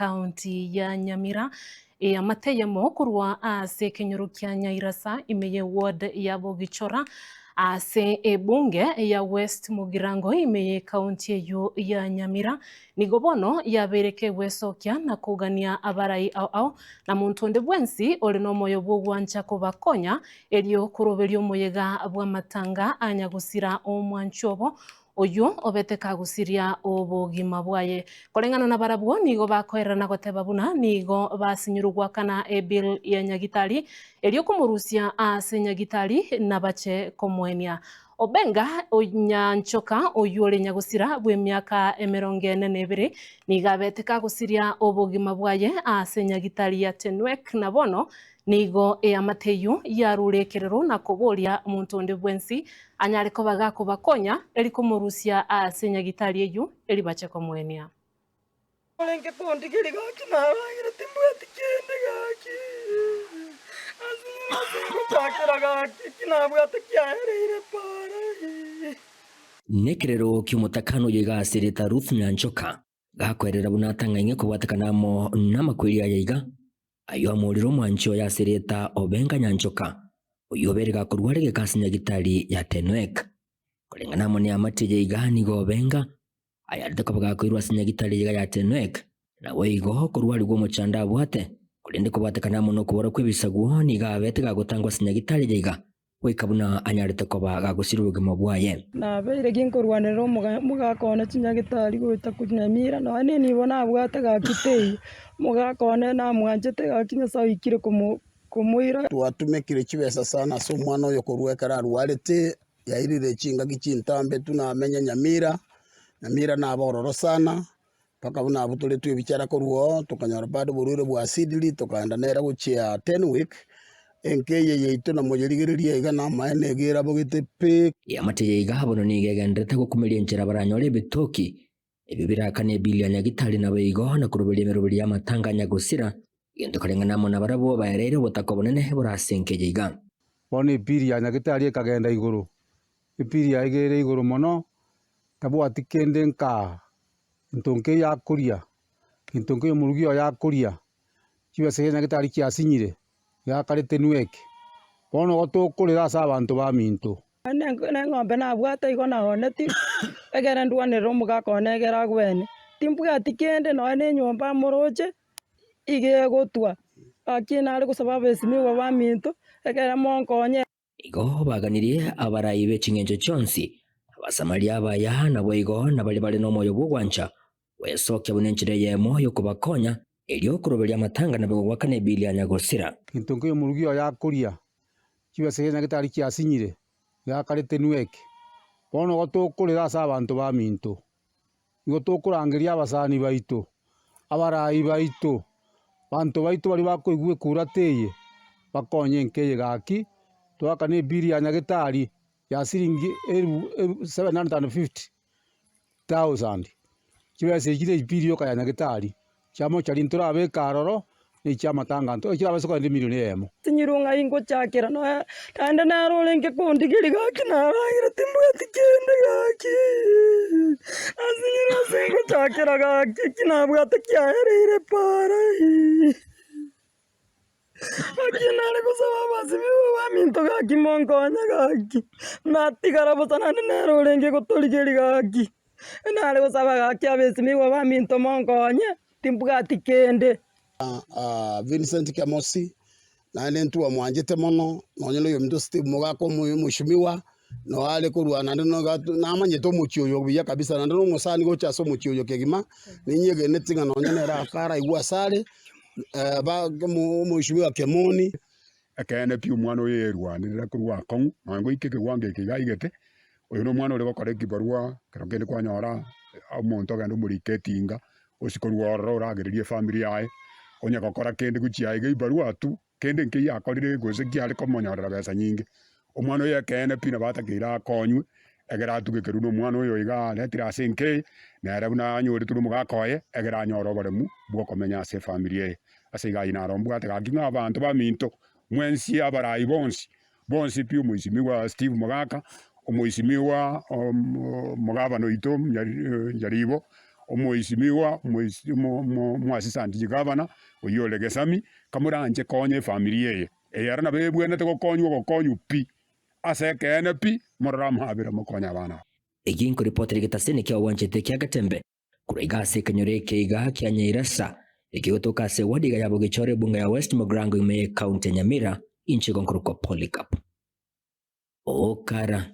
ekaunti ya Nyamira eamate eyemo korwa ase ekenyoro kia Nyairasa ime ye ward ya Bogichora ase ebunge ya West Mugirango ime ye ekaunti eyio ya Nyamira nigo bono yabeire kegwesokia na kogania abarai ao ao na monto onde bwensi ore nomoyo bw'ogwancha kobakonya erio koroberia omoyega bw'amatanga a nyagosira omwanchi obo Oyio obete kagosiria obogima bwaye. Koreng'ana nabarabwo nigo bakoererana goteba buna nigo basinyirwe goakana ebill ya nyagitari erio komorusia ase nyagitari nabache komoenia. Obenga Nyanchoka oyio ore nyagosira bw'emiaka emerongo ene na ebere nigo abete kagosiria obogima bwaye ase nyagitari ya Tenwek na bono Nigo eamate eyio yarure ekerero na koboria omonto onde bwensi anyare koba gakobakonya, eri komorusia ase nyagitari eyio, eri bache komoenia. Orenge kondigeria gaki naragera timbwati kende gaki ase ase ngochakera gaki eki nabwate kiaereire para. Nekerero ki'omotakano oyo iga ase erieta Ruth Nyanchoka, gakoerera buna atang'aing'e kobwatekana amo namakweri aya iga, Ayio amorire omwanchi oye ase erieta Obenga Nyanchoka, oyio obeire gakorwa are geka ase nyagitari ya Tenwek. Koreng'ana amo neamate eye iga nigo Obenga ayarete koba gakoirwa ase nyagitari eyeiga ya Tenwek, naboigo korwarigwa omochando abwate, korende kobwatekana amo nokobora kw'ebisaguo nigo abete gagotangwa ase nyagitari eyeiga goika buna anyarete koba gagosiria obogima bwaye. Nabeire ginkorwanerera omogaka one chinyagitari goeta Nyamira, nonya nenibo nabwate gaki teiyo, omogaka one namwanchete gaki Nyasae oikire komoira. Twatumekire chibesa sana ase omwana oyo korwa ekero arwarete, yairire chingaki chintambe tu namenya Nyamira, Nyamira naba ororo sana, mpaka buna abutoretwe ebichara korwa oo, tokanyora bado oborwaire bwa acidly, tokaenda nere gochia Tenwek, enka eye yaito namoyerigereria iga namaene iga erabogete pi. Eamate eye iga bono nigo egendererete gokumeria enchera baranyore ebitoki ebio birakane ebill ya nyagitari naboigo na koruberia emeroberi y'amatanga a nyagosira, egento kareng'ana amo nabarabwo baereire obotaka obonene bore ase enka eye iga. Bono ebill ya nyagitari ekagenda igoro, ebill yaye iga ere igoro mono, tabwati kende nkaa. Gento nkeiyo akoria, gento nkeiyo omorugi oye akoria, chibesa eria nyagetari chiasinyire, giakarete nweke. Bono igo tokorera ase abanto baminto. Neng'ombe nabwate igo naoneti, ekere ndwanerere omogaka one ekere agwene, timbwati kende nonya na enyomba amoroche, iga egotwa. Gaki nare gosaba abesimigwa baminto, ekere monkonye. Igo baganirie abarai be ching'encho chionsi, Abasamaria abaya, naboigo nabaria bare nomoyo bw'ogwancha, gwesokia buna enchera eyemo y'okobakonya, erio koroberia amatanga nabe gogoakana ebiili ya nyagosira. Gento nkeiyo omorugi oye akoria, chibesa eria nyagetari chiasinyire, giakarete nweke. Bono igo tokorera ase abanto baminto, igo tokorangeria abasani baito, abarai baito, abanto baito baria bakoigwa ekurata eye, bakonye enka eye gaki, toakane ebill ya nyagetari ya siringi elifu 750,000, chibesa echio na ebill yoka ya nyagetari, chiamochari ntorabeke aroro, na echia amatanga nto chirabase kogenda emilion eyemo. Tinyirwe ng'ai ngochakera nonya naende nere orenge kondigeria gaki naragera timbwati kende gaki, nasinyirwe ase ngochakera gaki eki nabwate kiaereire para ii. Gaki nare gosaba abasibigwa baminto gaki monkonye gaki, natigara bosa naende nere orenge gotorigeria gaki, nare gosaba gaki abesimigwa baminto monkonye, timbwati kende. Vincent Kemosi, naende ntwamwanchete mono, nonye na oyominto Steve Mogaka omoyo omweshimiwa, noo are korwa naende nigo namanyete omochie oyo buya kabisa naende na omosani gocha ase omochie oyo kegima, ninyegeneti ng'a nonye nere akaraigwe asare. Omweshimiwa Kemoni. Ekeene pi omwana oyo yerwanerera korwa akong'u, nonya goika ekewango eke iga aigete, oyo na omwana ore gokora ekibarua, ekero kende kwanyora omonto ogenda omorike etinga, gose korwa ororo oragererie efamiri yaye, onya gokora kende gochia aiga ebarua tu, kende nkeiyo akorire gose kiare komonyorera besa nyinge. Omwana oyo ekeene pi nabo atakeire akonywe, ekero atugekerwe na omwana oyo iga aretire ase enka eye, nere buna anyoretwe na omogaka oye, ekero anyore oboremu bw'okomenya ase efamiri eye. Ase iga ayio naro mbwate gaki ng'a abanto baminto, mwensi abarai bonsi, bonsi pi omoisimigwa Steve Mogaka, omoisimigwa omogabana oito Nyaribo. Omoisimigwa omoisi omo omo omoassistant gavana, oywo ore Gesami, kamoranche konya efamiri eye, eye ero nabo ebwenerete gokonywa ogokonywa pi, ase ekeene pi, morore amabera mokonye abana aba. Eki nkoripotera egetaseni kia ogwanchete kia Getembe korwa iga ase ekenyoro eke iga kia Nyairasa, ekegotoka ase eward iga ya Bogichora ebunge ya West Mugirango ime ye county ya Nyamira, inche igo nkorokwa Polycarp Okara.